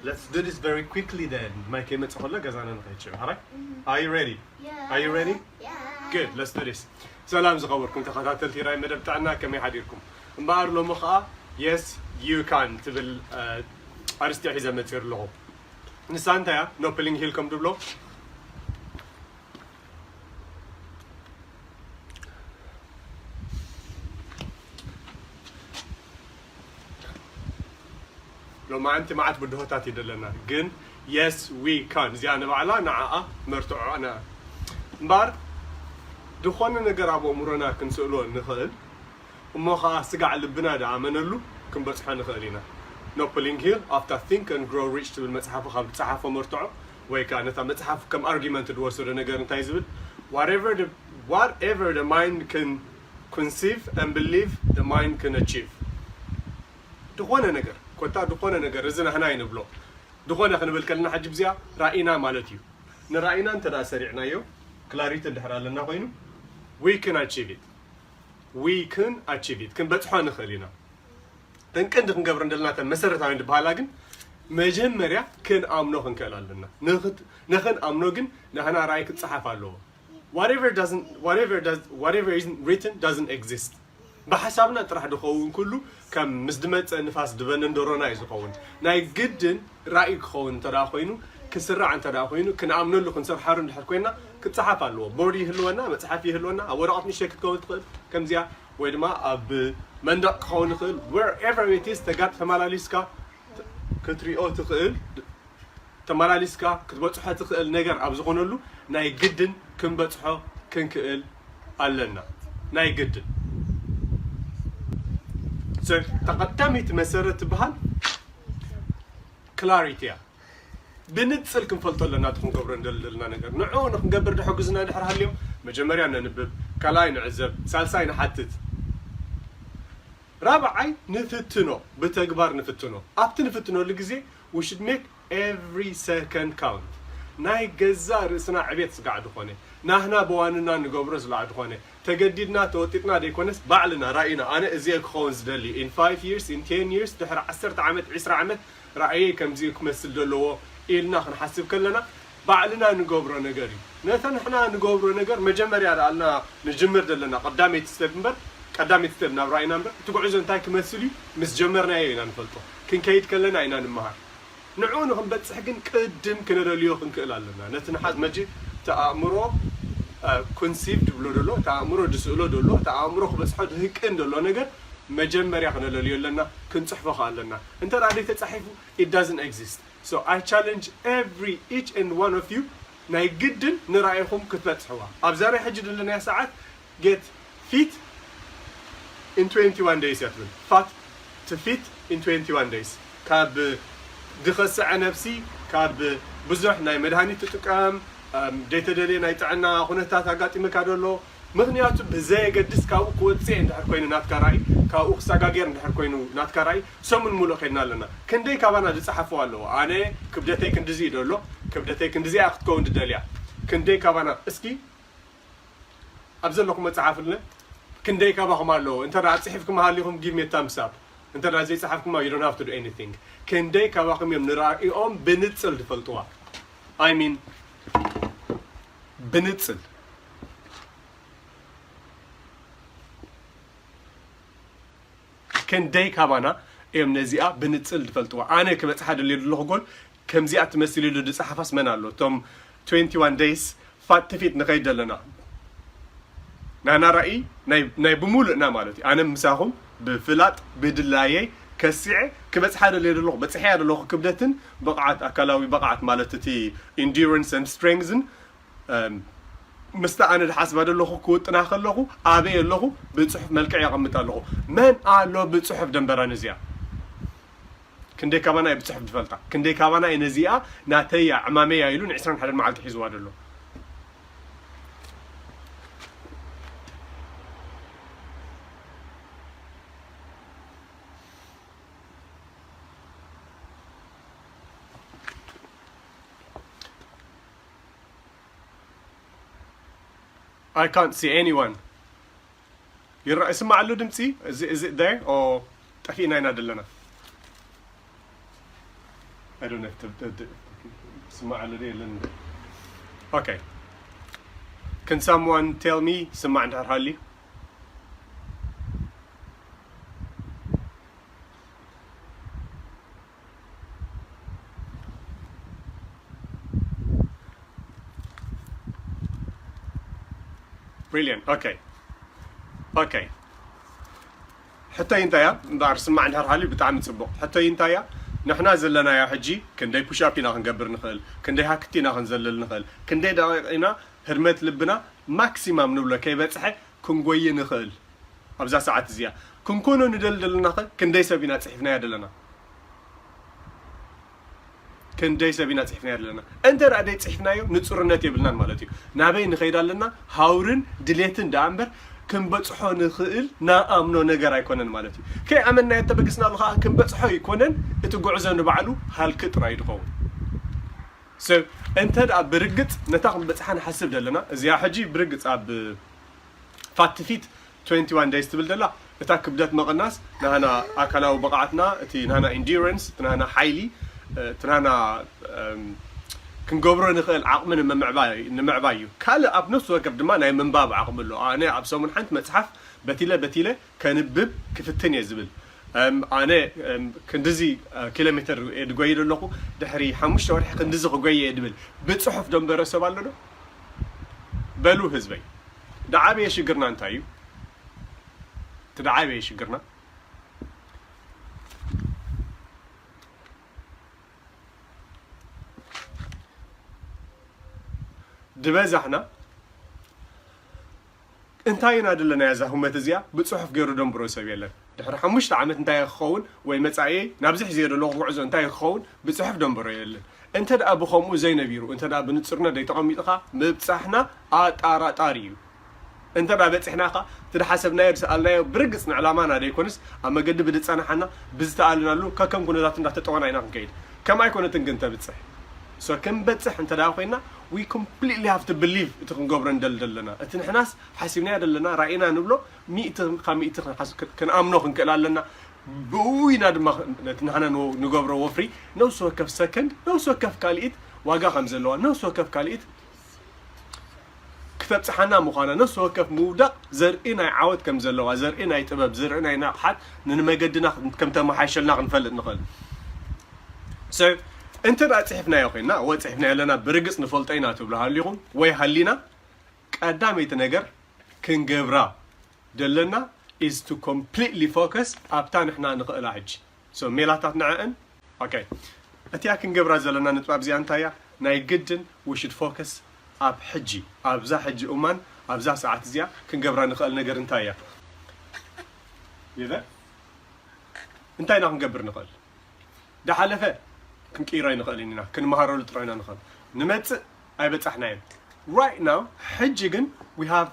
Let's do this very quickly then. ማይ ከይመጽእ ከሎ ገዛና ንኸይድ ሽዑ። All right? Are you ready? Are you ready? Good. Let's do this. ሰላም ዝኸበርኩም ተኸታተልቲ ራይ መደብ ጥዕና፣ ከመይ ሓዲርኩም? እምበኣር ሎሚ ኸኣ Yes You Can ትብል ኣርስቲ ሒዘ መጽእ ኣለኹ። ንሳ እንታይ እያ? ኖፕሊንግ ሂል ከም ድብሎ ሎማዓንቲ መዓት ብድሆታት እዩ ዘለና፣ ግን Yes We Can እዚኣ ንባዕላ ንዓኣ መርትዖና እምበር ዝኾነ ነገር ኣብ ኣእምሮና ክንስእሎ ንኽእል፣ እሞ ኸዓ ስጋዕ ልብና ደኣመነሉ ክንበጽሖ ንኽእል ኢና። ኖፕሊንግ ሂል ኣፍታ ቲንክ ን ግሮ ሪች ትብል መጽሓፉ ካብ ዝጸሓፎ መርትዖ ወይ ከዓ ነታ መጽሓፍ ከም ኣርጊመንት ዝወሰዶ ነገር እንታይ ዝብል whatever the mind can conceive and believe the mind can achieve ዝኾነ ነገር ኮታ ዝኾነ ነገር እዚ ናህና ይንብሎ ዝኾነ ክንብል ከለና ሕጂ ብዚኣ ራኢና ማለት እዩ። ንራኢና እንተ ደኣ ሰሪዕናዮ ክላሪቲ እንድሕር ኣለና ኮይኑ we can achieve it we can achieve it ክንበጽሖ ንኽእል ኢና። ተን ቀንዲ ክንገብር እንደልና ተን መሰረታዊ ዝበሃላ ግን መጀመርያ ክንኣምኖ ክንክእል ኣለና። ንኽንኣምኖ ግን ናህና ራእይ ክጸሓፍ ኣለዎ። Whatever doesn't whatever does whatever isn't written doesn't exist። ብሓሳብና ጥራሕ ድኸውን ኩሉ ከም ምስ ድመፀ ንፋስ ድበንን ደሮና እዩ ዝኸውን። ናይ ግድን ራእይ ክኸውን እንተ ኮይኑ ክስራዕ እንተ ኮይኑ ክንኣምነሉ ክንሰርሓሉ እንድሕር ኮይና ክፀሓፍ ኣለዎ። ቦርድ ይህልወና፣ መፅሓፍ ይህልወና፣ ኣብ ወረቐት ንእሽተይ ክትከውን ትኽእል ከምዚኣ ወይ ድማ ኣብ መንደቕ ክኸውን ይኽእል። Wherever it is ተጋጥ ተመላሊስካ ክትሪኦ ትኽእል። ተመላሊስካ ክትበፅሖ ትኽእል ነገር ኣብ ዝኾነሉ ናይ ግድን ክንበፅሖ ክንክእል ኣለና። ናይ ግድን ተቐዳሚት መሰረት ትበሃል ክላሪቲ እያ። ብንፅል ክንፈልጦ ኣለና እቲ ክንገብሮ እንደል ዘለና ነገር ንዕኡ ንክንገብር ድሕግዝና ድሕር ሃልዮም መጀመርያ ነንብብ፣ ካልኣይ ንዕዘብ፣ ሳልሳይ ንሓትት፣ ራብዓይ ንፍትኖ፣ ብተግባር ንፍትኖ። ኣብቲ ንፍትነሉ ግዜ we should make every second count። ናይ ገዛ ርእስና ዕቤት ስጋዕ ዝኾነ ናህና ብዋንና ንገብሮ ዝለዓ ዝኾነ ተገዲድና ተወጢጥና ደይኮነስ ባዕልና ራእይና ኣነ እዚ ክኸውን ዝደሊ in five years in ten years ድሕሪ ዓሰርተ ዓመት ዒስራ ዓመት ራእየይ ከምዚ ክመስል ዘለዎ ኢልና ክንሓስብ ከለና ባዕልና ንገብሮ ነገር እዩ። ነተ ንሕና ንገብሮ ነገር መጀመርያ ዳኣልና ንጅምር ዘለና ቀዳመይቲ ስቴፕ እምበር ቀዳመይቲ ስቴፕ ናብ ራእይና እምበር እቲ ጉዕዞ እንታይ ክመስል እዩ ምስ ጀመርናዮ ኢና ንፈልጦ። ክንከይድ ከለና ኢና ንመሃር። ንዕኡ ንክንበፅሕ ግን ቅድም ክነለልዮ ክንክእል ኣለና። ነቲ ንሓዝ መጂ ተኣእምሮ ኮንሲቭ ድብሎ ደሎ ተኣእምሮ ድስእሎ ደሎ ተኣእምሮ ክበፅሖ ድህቅን ደሎ ነገር መጀመርያ ክነለልዮ ኣለና። ክንፅሕፎ ከ ኣለና እንተ ደኣ ተፃሒፉ it doesn't exist. So I challenge every each and one of you ናይ ግድን ንራእይኹም ክትበፅሕዋ ኣብዛ ናይ ሕጂ ዘለናያ ሰዓት get fit in twenty-one days እያ ትብል። Fat to fit in twenty-one days ካብ ድኸስዐ ነብሲ ካብ ብዙሕ ናይ መድሃኒት ትጥቀም ደይተደልየ ናይ ጥዕና ኩነታት ኣጋጢምካ ደሎ ምኽንያቱ ብዘየገድስ ካብኡ ክወፅእ እንድሕር ኮይኑ ናትካ ራእይ ካብኡ ክሰጋገር እንድሕር ኮይኑ ናትካ ራእይ ሰሙን ሙሉእ ከድና ኣለና። ክንደይ ካባና ዝፀሓፍዋ ኣለዎ ኣነ ክብደተይ ክንድዚ እዩ ደሎ ክብደተይ ክንድዚኣ ክትከውን ድደልያ ክንደይ ካባና እስኪ ኣብ ዘለኹም መፅሓፍለ ክንደይ ካባኹም ኣለዎ እንተ ፅሒፍኩም ሃሊኹም give me thumbs up እንተ ዘይፀሓፍኩማ you don't have to do anything። ክንደይ ካባኹም እዮም ንራእይኦም ብንፅል ዝፈልጥዋ I mean ብንፅል ክንደይ ካባና እዮም ነዚኣ ብንፅል ዝፈልጥዋ ኣነ ክበፅሓ ደልየ ዘለኹ ጎል ከምዚኣ ትመስል ኢሉ ዝፀሓፋስ መን ኣሎ እቶም twenty-one days ፋትፊት ንኸይድ ዘለና ናና ራእይ ናይ ብሙሉእና ማለት እዩ ኣነ ምሳኹም ብፍላጥ ብድላየይ ከሲዐ ክበፅሓ ደልየ ዘለኹ በፅሐያ ዘለኹ ክብደትን ብቕዓት ኣካላዊ ብቕዓት ማለት እቲ endurance and strength ን ምስቲ ኣነ ዝሓስባ ዘለኹ ክውጥና ከለኹ ኣበይ ኣለኹ ብፅሑፍ መልክዕ የቐምጥ ኣለኹ መን ኣሎ ብፅሑፍ ደንበራ ነዚኣ ክንደይ ካባና እየ ብፅሑፍ ዝፈልጣ ክንደይ ካባና እየ ነዚኣ ናተያ ዕማመያ ኢሉ ን ዕስራን ሓደን መዓልቲ ሒዝዋ ዘሎ I can't see anyone. ይረአ ይስማዕ ኣሎ ድምፂ እዚ እዚ there or ጠፊእና ኢና ዘለና። I don't know if the, the, the, ስማዕ ኣሎ ዶ የለን? Okay. Can someone tell me ስማዕ እንድሕር ሃልዩ? Brilliant. Okay. Okay. ሕቶይ እንታይ እያ? እምበኣር ስማዕ እንድሕር ሃልዩ ብጣዕሚ ጽቡቕ። ሕቶይ እንታይ እያ? ንሕና ዘለናዮ ሕጂ ክንደይ ፑሽ ኣፕ ኢና ክንገብር ንኽእል? ክንደይ ሃክቲ ኢና ክንዘልል ንኽእል? ክንደይ ደቂቕ ኢና ህርመት ልብና ማክሲማም ንብሎ ከይበጽሐ ክንጎይ ንኽእል? ኣብዛ ሰዓት እዚኣ ክንኮኖ ንደሊ ደለና ኸ ክንደይ ሰብ ኢና ጽሒፍናዮ ደለና? ክንደይ ሰብ ኢና ጽሒፍናዮ ዘለና? እንተ ደኣ ደይ ጽሒፍናዮ ንጹርነት የብልናን ማለት እዩ። ናበይ ንኸይድ ኣለና? ሃውርን ድሌትን ደኣ እምበር ክንበጽሖ ንኽእል ናኣምኖ ነገር ኣይኮነን ማለት እዩ። ከይኣመንናዮ እተበግስናሉ ኸዓ ክንበጽሖ ኣይኮነን፣ እቲ ጉዕዞ ንባዕሉ ሃልኪ ጥራይ ድኸውን። So እንተ ደኣ ብርግጽ ነታ ክንበጽሓ ንሓስብ ደለና፣ እዚኣ ሕጂ ብርግጽ ኣብ ፋትፊት twenty one days ትብል ደላ፣ እታ ክብደት መቐናስ ናህና ኣካላዊ ብቕዓትና፣ እቲ ናህና ኢንዱረንስ፣ እቲ ናህና ሓይሊ፣ እቲ ናህና ክንገብሮ ንኽእል ዓቕሚ ንምዕባይ እዩ። ካልእ ኣብ ነፍሲ ወከፍ ድማ ናይ ምንባብ ዓቕሚ ኣሎ። ኣነ ኣብ ሰሙን ሓንቲ መጽሓፍ በቲለ በቲለ ከንብብ ክፍትን እየ ዝብል። ኣነ ክንድዚ ኪሎ ሜትር ድጎይ ዘለኹ፣ ድሕሪ ሓሙሽተ ወርሒ ክንድዚ ክጎይ እየ ድብል። ብፅሑፍ ደንበረ ሰብ ኣሎ ዶ? በሉ ህዝበይ፣ ደዓበየ ሽግርና እንታይ እዩ? እቲ ደዓበየ ሽግርና ድበዛሕና እንታይ ኢና ደለና? እዛ ሁመት እዚኣ ብፅሑፍ ገይሩ ደንብሮ ሰብ የለን። ድሕሪ ሓሙሽተ ዓመት እንታይ ክኸውን ወይ መፃኤ ናብዚ ሒዘዮ ዘለኹ ጉዕዞ እንታይ ክኸውን ብፅሑፍ ደንበሮ የለን። እንተ ደኣ ብኸምኡ ዘይነቢሩ፣ እንተ ደኣ ብንፅርነት ዘይተቐሚጥኻ ምብፃሕና ኣጣራጣሪ እዩ። እንተ ደኣ በፂሕና ኸ እቲ ዝሓሰብናዮ ዝሰኣልናዮ ብርግፅ ንዕላማና ዘይኮንስ ኣብ መገዲ ብዝፀናሓና ብዝተኣልናሉ ከከም ኩነታት እንዳተጠወና ኢና ክንከይድ። ከም ኣይኮነትን ግን ተብፅሕ። So ክንበፅሕ እንተ ደኣ ኮይና we completely have to believe እቲ ክንገብሮ እንደል ዘለና እቲ ንሕናስ ሓሲብናዮ ዘለና ራኢና ንብሎ ሚእቲ ካብ ሚእቲ ክንሓስ- ክንኣምኖ ክንክእል ኣለና። ብኡ ኢና ድማ ነቲ ንሕና ንወ- ንገብሮ ወፍሪ ነፍሲ ወከፍ ሰከንድ ነፍሲ ወከፍ ካልኢት ዋጋ ከም ዘለዋ ነፍሲ ወከፍ ካልኢት ክተብፅሓና ምዃና ነፍሲ ወከፍ ምውዳቕ ዘርኢ ናይ ዓወት ከም ዘለዋ ዘርኢ ናይ ጥበብ ዘርኢ ናይ ንቕሓት ንመገድና ከም ተመሓይሸልና ክንፈልጥ ንኽእል። So እንተ ደኣ ፅሒፍናዮ ኮይና ወ ፅሒፍናዮ ኣለና ብርግፅ ንፈልጦ ኢና ትብሉ ሃሊኹም ወይ ሃሊና ቀዳመይቲ ነገር ክንገብራ ደለና is to completely focus ኣብታ ንሕና ንኽእላ ሕጂ። So ሜላታት ንዐአን okay እቲኣ ክንገብራ ዘለና ነጥብ ኣብዚኣ እንታይ እያ? ናይ ግድን we should focus ኣብ ሕጂ ኣብዛ ሕጂ እማን ኣብዛ ሰዓት እዚኣ ክንገብራ ንኽእል ነገር እንታይ እያ? ይዘ እንታይ ኢና ክንገብር ንኽእል? ዝሓለፈ ክንቅይሮ ኣይንኽእልን ኢና፣ ክንመሃረሉ ጥራይ ኢና ንኽእል። ንመጽእ ኣይበጻሕናዮን። Right now ሕጂ ግን we have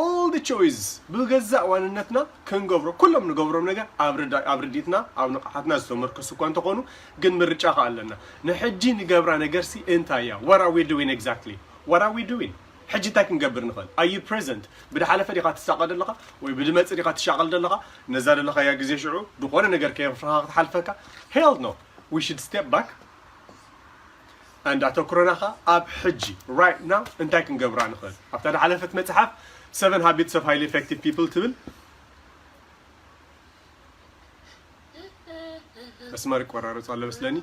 all the choice ብገዛእ ዋንነትና ክንገብሮ ኩሎም ንገብሮም ነገር ኣብ ርዳ- ኣብ ርዲትና ኣብ ንቕሓትና ዝተመርከሱ እኳ እንተኾኑ ግን ምርጫ ከ ኣለና። ንሕጂ ንገብራ ነገርሲ እንታይ እያ? What are we doing exactly? What are we doing? ሕጂ እንታይ ክንገብር ንኽእል? Are you present? ብድሓለፈ ዲኻ ትሳቐ ዘለኻ ወይ ብድመጽእ ዲኻ ትሻቐል ዘለኻ? ነዛ ዘለኻያ ግዜ ሽዑ ዝኾነ ነገር ከየፍርኻ ክትሓልፈካ? Hell no. We should step back and ኣተኩሮና ኸ ኣብ ሕጂ right now እንታይ ክንገብራ ንኽእል? ኣብታ ድሓለፈት መጽሓፍ Seven Habits of Highly Effective People ትብል መስመር ይቆራረጽ ኣሎ መስለኒ።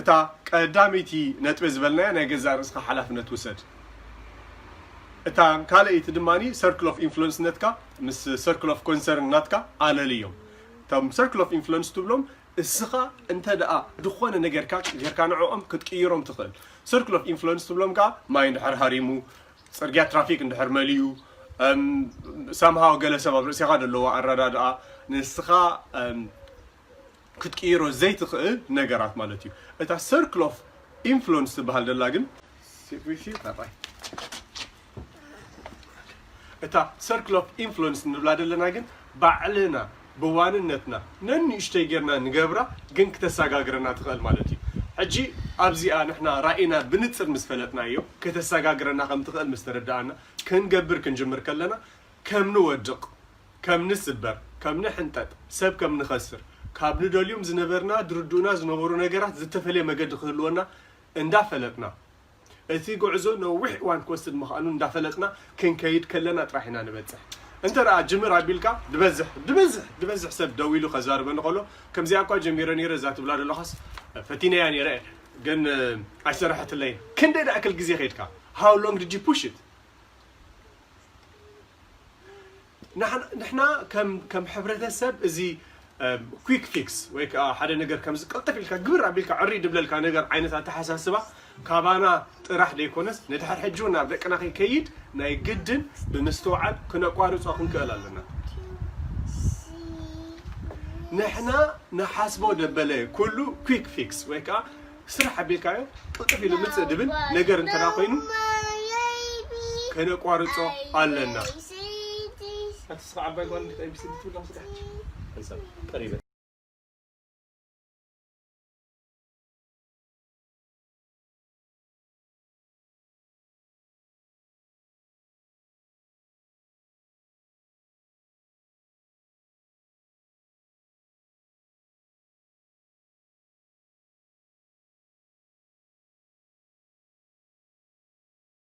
እታ ቀዳመይቲ ነጥቢ ዝበልናያ ናይ ገዛእ ርእስኻ ሓላፍነት ውሰድ። እታ ካልኣይቲ ድማ circle of influence ነትካ ምስ circle of concern ናትካ ኣለልዮም። እቶም circle of influence ትብሎም እስኻ እንተ ደኣ ዝኾነ ነገርካ ጌርካ ንዕኦም ክትቅይሮም ትኽእል። Circle of influence ትብሎም ከዓ ማይ እንድሕር ሃሪሙ፣ ፅርግያ ትራፊክ እንድሕር መሊኡ፣ somehow ገለ ሰብ ኣብ ርእስኻ ዘለዎ ኣረዳድኣ ንስኻ ክትቅይሮ ዘይትኽእል ነገራት ማለት እዩ። እታ circle of influence ትበሃል ደላ ግን እታ circle of influence ንብላ ዘለና ግን ባዕልና ብዋንነትና ነንእሽተይ ጌርና ንገብራ ግን ክተሰጋግረና ትኽእል ማለት እዩ። ሕጂ ኣብዚኣ ንሕና ራኢና ብንፅር ምስ ፈለጥናዮ ክተሰጋግረና ከም ትኽእል ምስ ተረዳኣና ክንገብር ክንጅምር ከለና ከም ንወድቕ ከም ንስበር፣ ከም ንሕንጠጥ፣ ሰብ ከም ንኸስር፣ ካብ ንደልዮም ዝነበርና ድርድኡና ዝነበሩ ነገራት ዝተፈለየ መገዲ ክህልወና እንዳፈለጥና እቲ ጉዕዞ ነዊሕ እዋን ክወስድ ምዃኑ እንዳፈለጥና ክንከይድ ከለና ጥራሕ ኢና ንበፅሕ። እንተ ደኣ ጅምር ኣቢልካ ድበዝሕ ድበዝሕ ድበዝሕ ሰብ ደው ኢሉ ከዛርበኒ ከሎ ከምዚኣ እኳ ጀሚረ ነይረ እዛ ትብላ ዘለኻስ ፈቲነያ ነይረ ግን ኣይሰረሐትለይን። ክንደይ ደኣክል ግዜ ከይድካ? How long did you push it? ንሕና ከም ከም ሕብረተሰብ እዚ quick fix ወይ ከዓ ሓደ ነገር ከምዚ ቅልጥፍ ኢልካ ግብር ኣቢልካ ዕሪ ድብለልካ ነገር ዓይነት ኣተሓሳስባ ካባና ጥራሕ ዘይኮነስ ንድሕር ሕጂ እውን ናብ ደቅና ከይከይድ ናይ ግድን ብምስትውዓል ክነቋርፆ ክንክእል ኣለና። ንሕና ንሓስቦ ደበለ ኩሉ quick fix ወይ ከዓ ስራሕ ኣቢልካዮ ቅልጥፍ ኢሉ ምፅእ ድብል ነገር እንተዳ ኮይኑ ከነቋርፆ ኣለና። ኣቲ ስኻ ዓባይ ጓል እንዴት ኤቢሲዲ ትብል ስራሕ ሕሳብ ቀሪበ